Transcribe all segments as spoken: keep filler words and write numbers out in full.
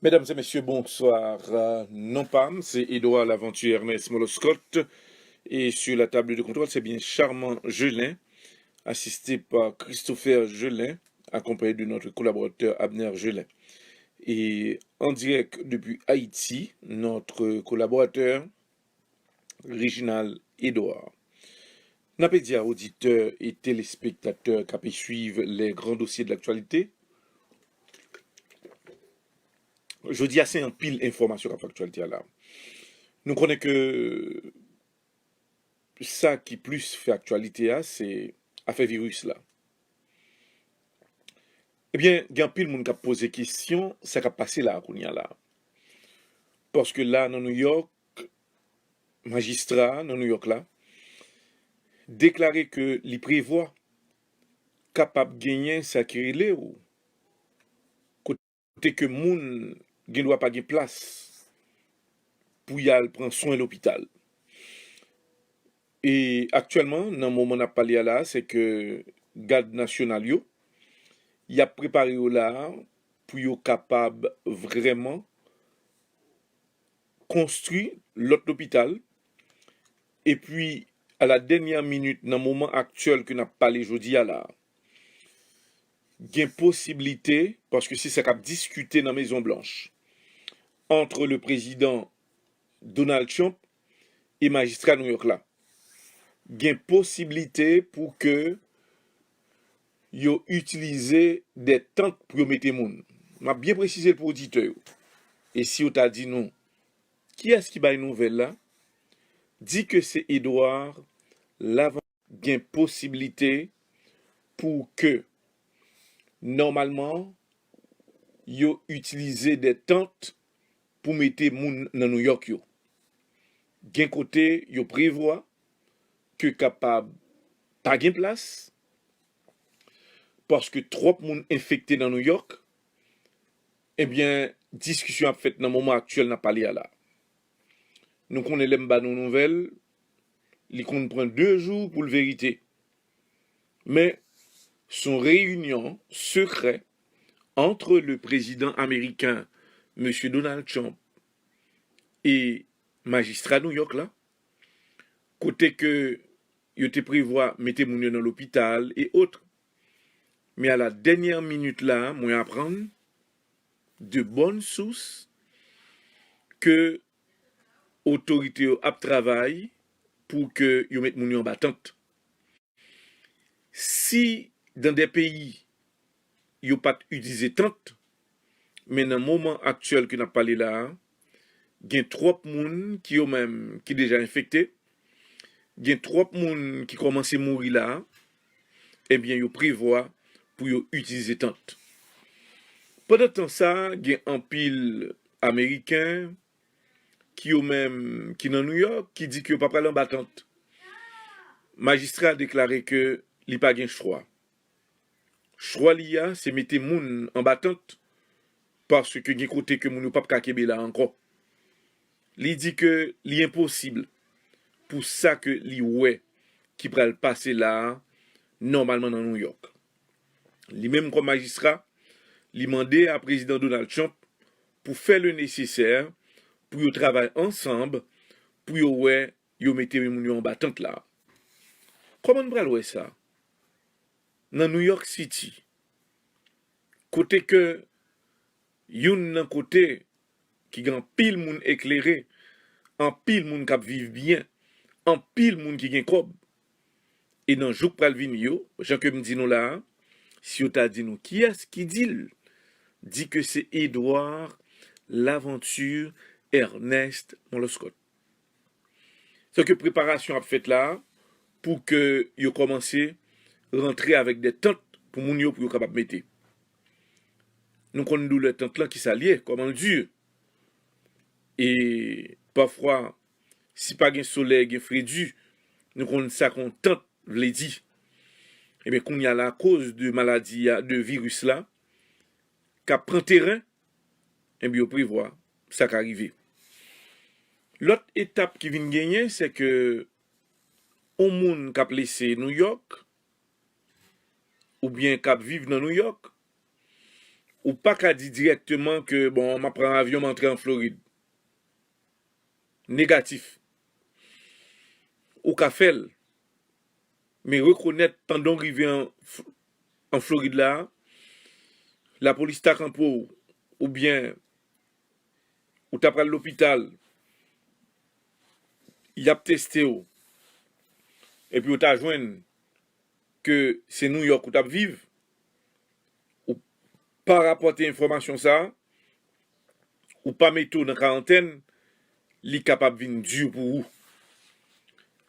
Mesdames et messieurs, bonsoir. Euh, non pa m, se Edouard Laventure Ernest Moloscot. Et sur la table de contrôle, c'est bien Charmant Gelin, assisté par Christopher Gelin, accompagné de notre collaborateur Abner Gelin. Et en direct depuis Haïti, notre collaborateur Réginald Edouard. N ap di a oditè e telespektatè k ap swiv les grands dossiers de l'actualité, jodi a se anpil enfòmasyon k ap fè aktyalite a la. Nou konnen ke sa ki plis fè aktyalite a se afè viris la. Ebyen, gen anpil moun k ap poze kesyon sa k ap pase la a kounye a la. Paske la nan New York, majistra nan New York la deklare ke li prevwa kapab genyen sa ki rele w kote ke moun gen dwa pa gen plas pou y al pran swen lopital. E aktyèlman, nan moman n ap pale a la, se ke gad nasyonal yo, y ap prepare yo la pou yo kapab vrèman konstwi lòt lopital. Epi, a la dènyè minit, nan moman aktyèl ke n ap pale jodi a la, gen posiblite, paske se sa k ap diskite nan Mezon Blanch, entre le président Donald Trump e majistra New York la, gen posiblite pou ke yo itilize de tant pou yo mete moun. M ap byen presize l pou oditè yo. E si yo ta di nou, kiyès ki bay nouvèl la? Di ke se Edouard Laventure. Gen posiblite pou ke, nòmalman, yo itilize de tant pou mete moun nan New York yo. Gen kote yo prevwa ke kapab pa gen plas, paske twòp moun enfekte nan New York. Ebyen, diskisyon ap fèt nan moman aktyèl n ap pale a la. Nou konnen lè m ba nou nouvèl, li konn pran de jou pou l verite. Men, se yon reyinyon sekrè entre le président américain, mesye Donald Trump, e majistra New York la, kote ke yo te prevwa mete moun yo nan lopital e ot. Men a la dènyè minit la, mwen aprann de bonnes sources ke otorite yo ap travay pou ke yo met moun yo anba tant. Si dans des pays yo pa t itilize tant, men nan moman aktyèl ke n ap pale la a, gen twòp moun ki yo menm ki deja enfekte, gen twòp moun ki kòmanse mouri la a, ebyen, yo prevwa pou yo itilize tant. Pandan tan sa, gen anpil Ameriken ki yo menm ki nan New York ki di ke yo pa pral anba tant. Majistra a deklare ke li pa gen chwa. Chwa li a, se mete moun anba tant, paske gen kote ke moun yo p ap ka kenbe la ankò. Li di ke li enposib pou sa ke li wè ki pral pase la a, nòmalman nan New York. Li menm kòm majistra, li mande a prezidan Donald Trump pou fè le nesesè pou yo travay ansanm, pou yo wè yo mete moun yo anba tant la. Kòman n pral wè sa? Nan New York City, kote ke youn nan kote ki gen anpil moun eklere, anpil moun k ap viv byen, anpil moun ki gen kòb. E nan jou k pral vini yo, jan ke m di nou la a, si yo ta di nou kiyès ki di l, di ke se Edouard Laventure Ernest Moloscot. Se ke preparasyon ap fèt la pou ke yo kòmanse rantre avèk de tant pou moun yo pou yo kapab mete. Nou konn doulè tant lan ki sa l ye, kòman l di. E pafwa, si pa gen solèy, gen fredi, nou konn sa ke yon tant vle di. Ebyen, kounye a la, akoz de maladi a, de viris la, k ap pran teren, ebyen, yo prevwa sa ka rive. Lòt etap ki vin genyen, se ke yon moun k ap lese New York, oubyen k ap viv nan New York, Ou pa ka di dirèkteman ke, bon, m ap pran avyon, m antre an Florid. Negatif. Ou ka fè l, men rekonèt pandan w rive an, an Florid la, lapolis ta kanpe w, oubyen ou ta pral lopital, y ap teste w, epi w ta jwenn ke se New York ou t ap viv, ou pa rapòte enfòmasyon sa a, ou pa mete w nan karantèn, li kapab vin di pou ou.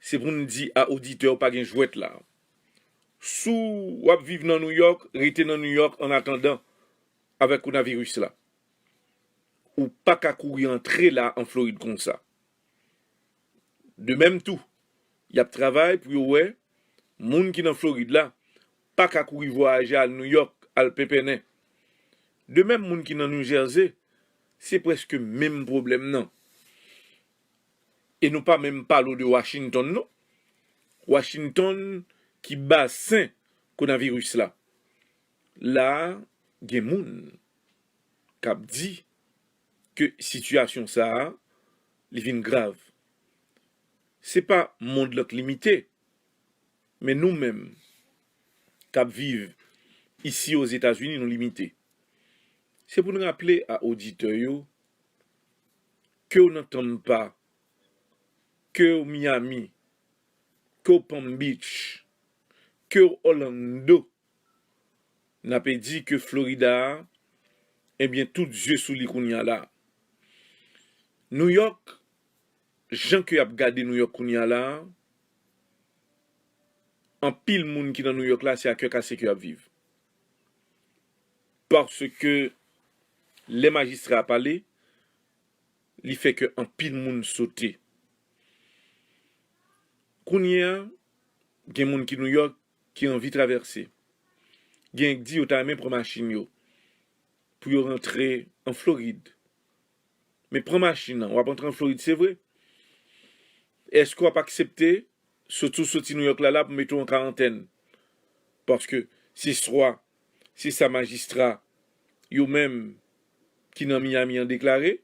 Se pou n di a oditè yo pa gen jwèt la. Si w ap viv nan New York, rete nan New York annatandan avèk kowonaviris la. Ou pa ka kouri antre la an Florid konsa. De menm tou, y ap travay pou yo wè moun ki nan Florid la pa ka kouri vwayaje al New York al penpennen. De menm moun ki nan New Jersey, se prèske menm pwoblèm nan. E nou pa menm pale w de Washington non. Washington ki basen kowonaviris la. La a, gen moun k ap di ke sitiyasyon sa a, li vin grav. Se pa mond lan k limite, men nou menm k ap viv isi Ozetazini, nou limite. Se pou n raple a oditè yo, ke w nan Tampa, ke w Miami, ke w Palm Beach, ke w Orlando, n ape di ke Florida a, ebyen, tout zye sou li kounye a la. New York, jan ke y ap gade New York kounye a la, anpil moun ki nan New York la, se a kè kase ke y ap viv. Paske lè majistra a pale, li fè kè anpil moun sote. Kounye a, gen moun ki New York ki anvi travèse. Gen k di yo ta renmen pran machin yo pou yo rantre an Florid. Men pran machin nan, w ap antre an Florid, se vre. Èske w ap aksepte soti w soti New York la la pou mete w an karantèn? Paske se swa, se sa majistra yo menm ki nan Miami an deklare,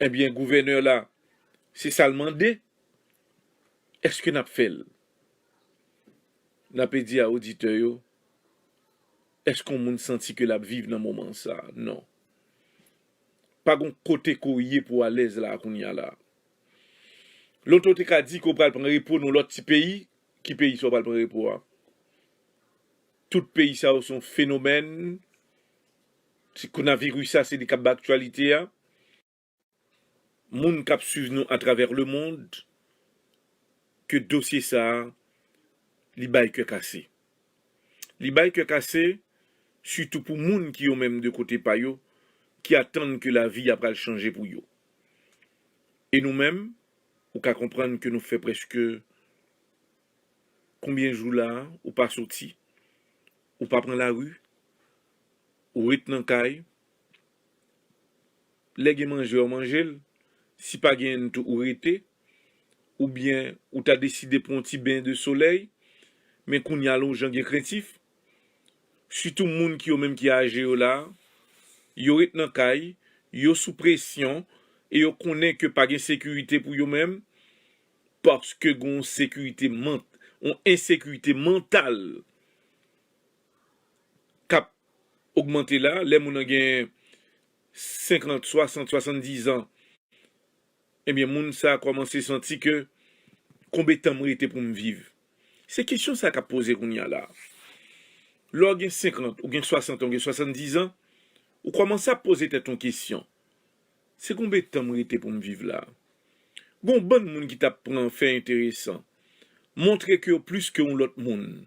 ebyen, gouvènè la, se sa l mande, èske n ap fè l? N ape di a oditè yo, èske yon moun santi ke l ap viv nan moman sa a? Non. Pa gon kote ke w ye pou w alèz la a kounye a la. Lontan w te ka di ke w pral pran repo nan yon lòt ti peyi, ki peyi sa w pral pran repo a? Tout peyi sa yo se yon fenomèn. Ti kowonaviris sa, se li k ap bay aktyalite a. Moun k ap swiv nou atravè lemonn, ke dosye sa a, li bay kè kase. Li bay kè kase, sitou pou moun ki yo menm de kote pa yo, ki atann ke lavi a pral chanje pou yo. E nou menm, ou ka konprann ke nou fè prèske konbyen jou la a, ou pa soti, ou pa pran lari, ou ret nan kay, lè gen manje, w manje l, si pa genyen tou, ou rete, oubyen ou ta deside pran yon ti ben de solèy, men kounye a la, ou jan gen krentif, sitou moun ki yo menm ki aje yo la, yo ret nan kay, yo sou presyon, e yo konnen ke pa gen sekirite pou yo menm, paske gen yon sekirite man-, yon ensekirite mantal k ap ogmante la, lè moun nan gen senkant, swasant, swasanndiz an, ebyen, moun sa a kòmanse santi ke, konbyen tan m rete pou m viv? Se kesyon sa k ap poze kounye a la. Lè w gen senkant, ou gen swasant an, ou gen swasanndiz an, ou kòmanse ap poze tèt ou kesyon. Se konbyen tan m rete pou m viv la? Gon bann moun ki t ap pran fè enteresan, montre ke yo plis ke yon lòt moun.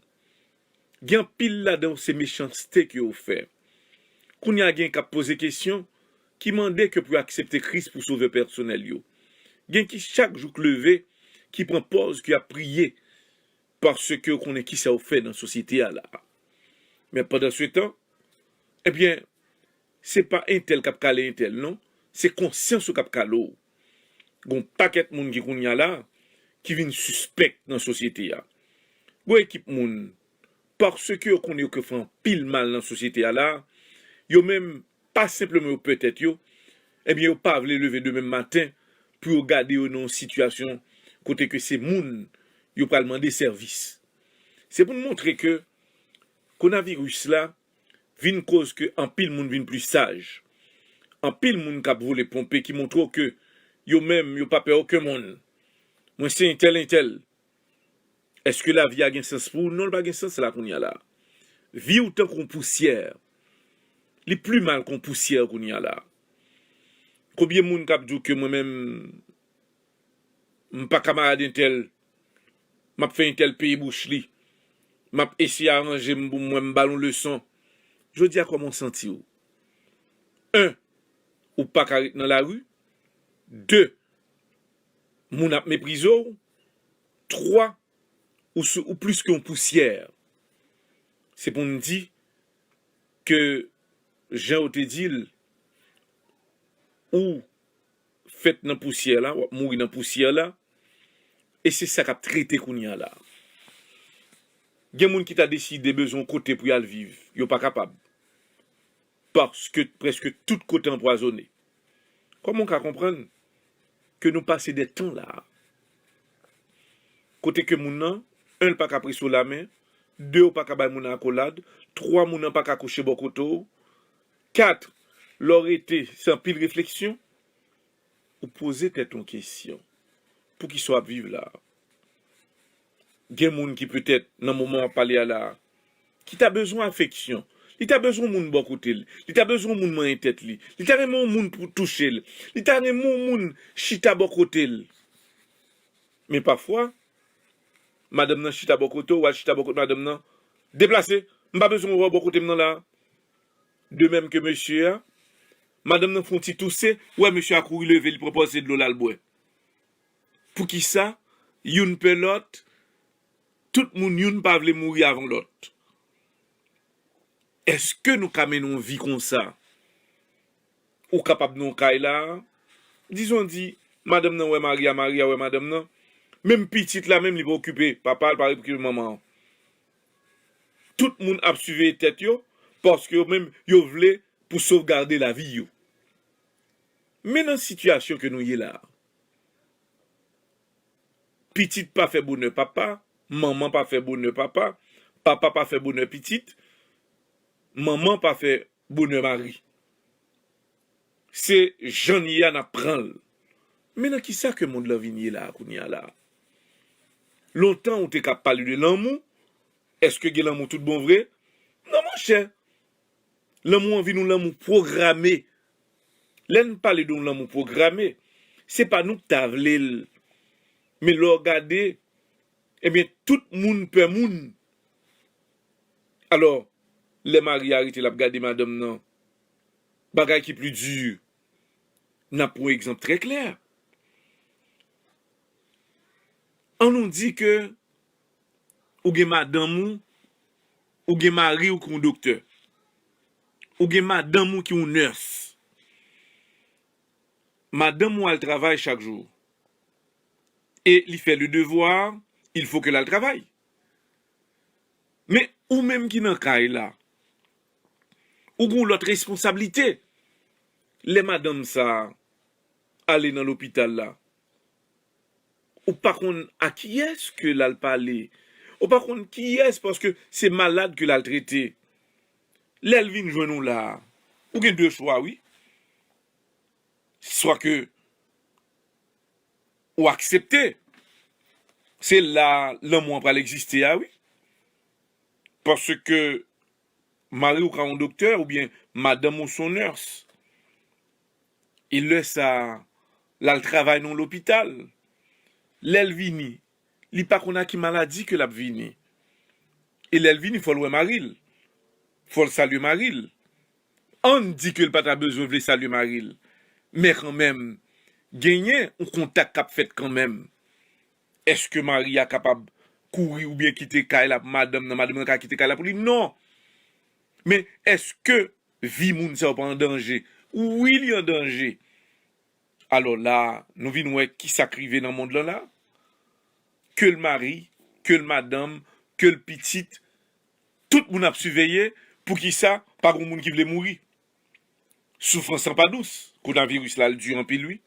Gen anpil ladan yo se mechanste ke yo fè. Kounye a gen k ap poze kesyon, ki mande ke pou yo aksepte Kris pou sovè pèsonèl yo. Gen ki chak jou k leve, ki pran pòz ke y ap priye, paske yo konnen kisa yo fè nan sosyete a la. Men pandansetan, ebyen, se pa entèl k ap kale entèl, non. Se konsyans ou k ap kale w. Gon pakèt moun ki kounye a la, ki vin sispèk nan sosyete a. Gon ekip moun, paske yo konnen yo ka fè anpil mal nan sosyete a la, yo menm, pa senpleman yo pè tèt yo, ebyen, yo pa vle leve demen maten pou yo gade yo nan yon sitiyasyon kote ke se moun yo pral mande sèvis. Se pou n montre ke konaviris la vin koz ke anpil moun vin pli saj. Anpil moun k ap vole ponpe ki montre w ke yo menm, yo pa pè okenn moun. Mwen se entèl, entèl. Èske lavi a gen sans pou ou? Non, l pa gen sans la kounye a la. Vi w tankou yon pousyè. Li pli mal ke yon pousyè kounye a la. Konbyen moun k ap di w ke mwen menm, m pa kamarad entèl, m ap fè entèl peye bouch li, m ap eseye aranje m pou m wè m ba l yon leson. Jodi a, kòman w santi w? En, ou pa ka ret nan lari. De, moun ap meprize w. Twa, ou, sou, ou plis ke yon pousyè. Se pou n di ke, jan yo te di l, ou fèt nan pousyè la, w ap mouri nan pousyè la, e se sa k ap trete kounye a la. Gen moun ki ta deside bezwen yon kote pou y al viv, yo pa kapab. Paske prèske tout kote anpwazonnen. Kòman w ka konprann ke nou pase de tan la? Kote ke moun nan, en, l pa ka prese w lamen, de, w pa ka bay moun nan akolad, twa, moun nan pa ka kouche bò kote w, kat, lè w rete, se anpil refleksyon, ou poze tèt ou kesyon. Poukisa w ap viv la? Gen moun ki petèt, nan moman w ap pale a la, ki ta bezwen afeksyon. Li ta bezwen moun bò kote l. Li ta bezwen moun manyen tèt li. Li ta renmen yon moun pou touche l. Li ta renmen yon moun chita bò kote l. Men pafwa, madanm nan chita bò kote w, w al chita bò kote madanm nan. Deplase, m pa bezwen wè w bò kote m nan la. De menm ke mesye a, madanm nan fè yon ti touse, w wè mesye a kouri leve, li pran pòze dlo l al bwè. Poukisa? Youn pè lòt, tout moun youn pa vle mouri avan lòt. Èske nou ka mennen yon vi konsa? Ou kapab nan yon kay la, dizon di, madanm nan wè mari a, mari a wè madanm nan, menm pitit la menm li pa okipe papa l, pa okipe manman an. Tout moun ap siveye tèt yo, paske yo menm yo vle pou sovgade lavi yo. Men nan sitiyasyon ke nou ye la, pitit pa fè bonè papa, manman pa fè bonè papa, papa pa fè bonè pitit, manman pa fè bonè mari. Se jan n ye a n ap pran l. Men nan kisa ke mond lan vin ye la a kounye a la? Lontan ou te ka pale de lanmou, èske gen lanmou tout bon vre? Non, monchè. Lanmou an vin yon lanmou pwograme. Lè n pale de yon lanmou pwograme, se pa nou k ta vle l. Men lè w gade, ebyen, tout moun pè moun. Alò, lè mari a rete l ap gade madanm nan, bagay ki pli di, n ap pran yon egzanp trè klè. An nou di ke ou gen madanm ou, ou gen mari w ki yon doktè, ou gen madanm ou ki yon nèrs. Madanm ou al travay chak jou. E li fè le devoir, il faut que l al travay. Men ou menm ki nan kay la, ou gen yon lòt responsablite. Lè madanm sa a ale nan lopital la, ou pa konn a kiyès ke l al pale. Ou pa konn kiyès, paske se malad ke l al trete. Lè l vin jwenn ou la a, ou gen de chwa, wi. Swa ke ou aksepte, se la lanmou an pral egziste a, wi. Paske mari w ka yon doktè oubyen madanm ou se yon nèrs. E lè sa a, l al travay nan yon lopital. Lè l vini, li pa konn a ki maladi ke l ap vini. E lè l vini, fò l wè mari l. Fò l salye mari l. Ann di ke l pa ta bezwen vle salye mari l. Men kanmenm, genyen yon kontak k ap fèt kanmenm. Èske mari a kapab kouri oubyen kite kay la pou madanm nan, madanm nan ka kite kay la pou li? Non. Men èske vi moun sa yo pa an danje? Wi, li an danje. Alò la, nou vin wè kisa k rive nan mond lan la. Ke l mari, ke l madanm, ke l pitit, Tout moun ap siveye, poukisa pa gen moun ki vle mouri? Soufrans lan pa dous, kowonaviris la, l di anpil, wi.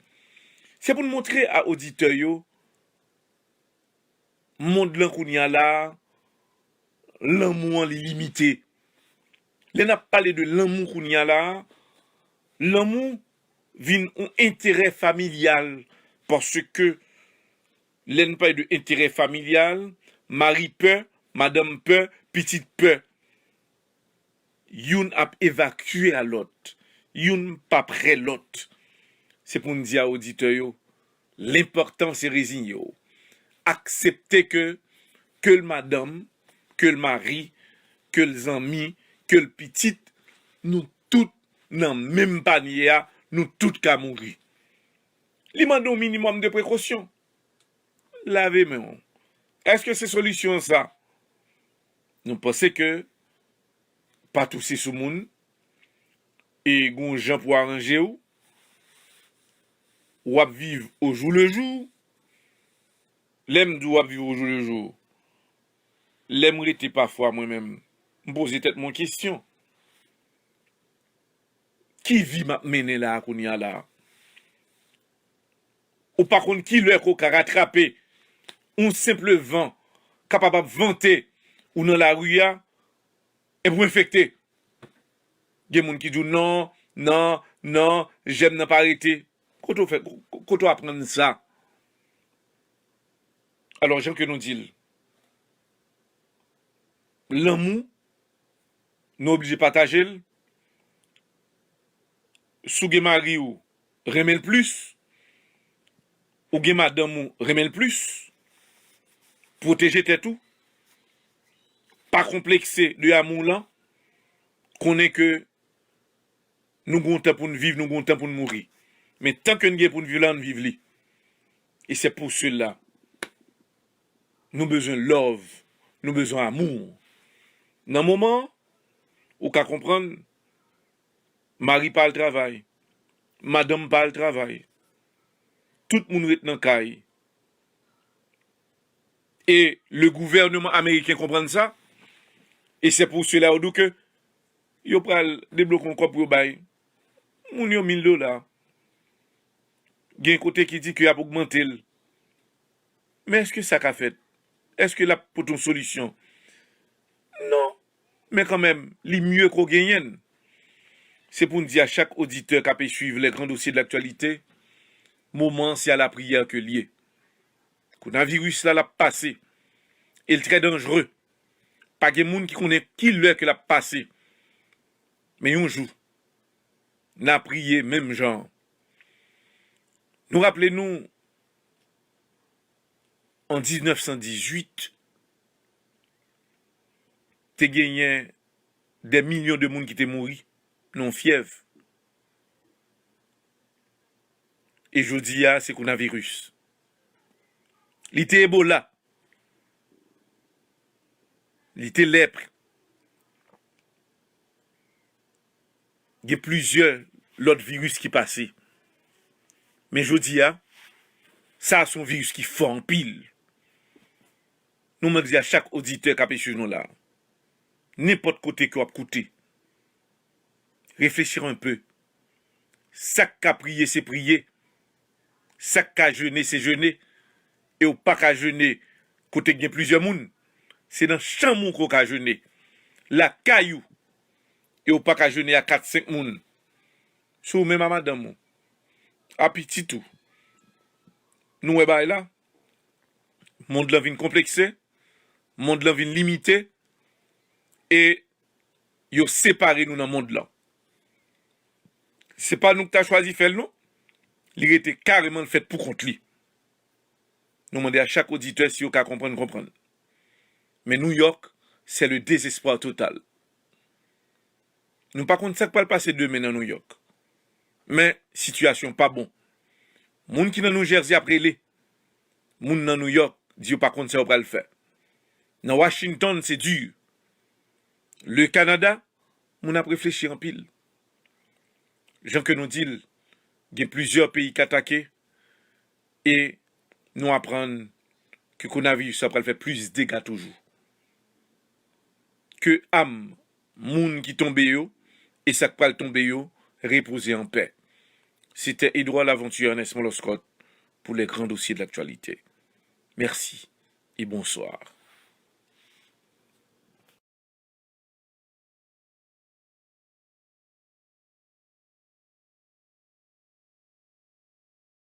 Se pou n montre a oditè yo, mond lan kounye a la, lanmou an li limite. Lè n ap pale de lanmou kounye a la, lanmou vin yon enterè familyal, paske lè n pale de enterè familyal, mari pè, madanm pè, pitit pè. Youn ap evakye a lòt. Youn pa prè lòt. Se pou n di a oditè yo, lenpòtan se reziye w. Aksepte ke, ke l madanm, ke l mari, ke l zanmi, ke l pitit, nou tout nan menm panye a, nou tout ka mouri. Li mande yon minimòm de prekosyon. Lave men w. Èske se solisyon sa? Nou panse ke pa touse sou moun, e gon jan pou aranje w, w ap viv au jour le jour. Lè m di w ap viv au jour le jour, lè m rete pafwa mwen menm, m poze tèt mwen kesyon. Ki vi m ap mennen la a kounye a la a? Ou pa konn ki lè ke w ka ratrape yon senp van kapab ap vante ou nan lari a, epi w enfekte. Gen moun ki di w, "Non, non, non, jèm nan pa rete." Kote w fè, ko-, kote w aprann sa? Alò, jan ke nou di l, lanmou, nou oblije pataje l. Si w gen mari w, renmen l plis. Ou gen madanm ou, renmen l plis. Pwoteje tèt ou. Pa konplekse de amou lan. Konnen ke nou gon tan pou n viv, nou gon tan pou n mouri. Men tan ke n gen pou n viv la, ann viv li. E se pou sela, nou bezwen love, nou bezwen amou. Nan moman, ou ka konprann, mari pa al travay, madanm pa al travay, tout moun ret nan kay. E le gouvènman ameriken konprann sa, e se pou sela yo di w ke yo pral debloke yon kòb pou yo bay moun yo mil dola. Gen kote ki di ke y ap ogmante l. Men èske sa ka fèt? Èske l ap pote yon solisyon? Non. Men kanmenm, li mye ke w genyen l. Se pou n di a chak oditè k ap swiv les grands dossiers de l'actualité, moman an se a lapriyè ke l ye. Kowonaviris la, l ap pase. E l trè danjere. Pa gen moun ki konnen ki lè ke l ap pase. Men yon jou, n a priye menm jan an. Nou raple nou, an diznèf san dizuit, te genyen dè milyon de moun ki te mouri nan yon fyèv. E jodi a, se kowonaviris. Li te Ebola. Li te lèp. Gen plizyè lòt viris ki pase. Men jodi a, sa a se yon viris ki fò anpil. Nou mande a chak oditè k ap swiv nou la, nenpòt kote ke w ap koute, réfléchir un peu. Sa k ka priye, se priye. Sa k ka jene, se jene. E w pa ka jene kote k gen plizyè moun. Se nan chanm ou ke w ka jene. Lakay ou. E w pa ka jene a kat, senk moun. Se ou menm a madanm ou, a pitit ou. Nou wè bagay la. Mond lan vin konplekse. Mond lan vin limite. E yo separe nou nan mond lan. Se pa nou ki ta chwazi fè l, non. Li rete kareman l fèt pou kont li. Nou mande a chak oditè si yo ka konprann, konprann. Men New York, c'est le désespoir total. Nou pa konn sa k pral pase demen nan New York. Men sitiyasyon pa bon. Moun ki nan New Jersey ap rele. Moun nan New York di yo pa konn sa yo pral fè. Nan Washington, se di. Le Canada, moun ap reflechi anpil. Jan ke nou di l, gen plizyè peyi k atake e nou aprann ke kowonaviris la pral fè plis dega toujou. Ke am moun ki tonbe yo e sa k pral tonbe yo repoze an pè. C'était Edouard Laventure Ernest Moloscot pour les grands dossiers de l'actualité. Merci et bonsoir.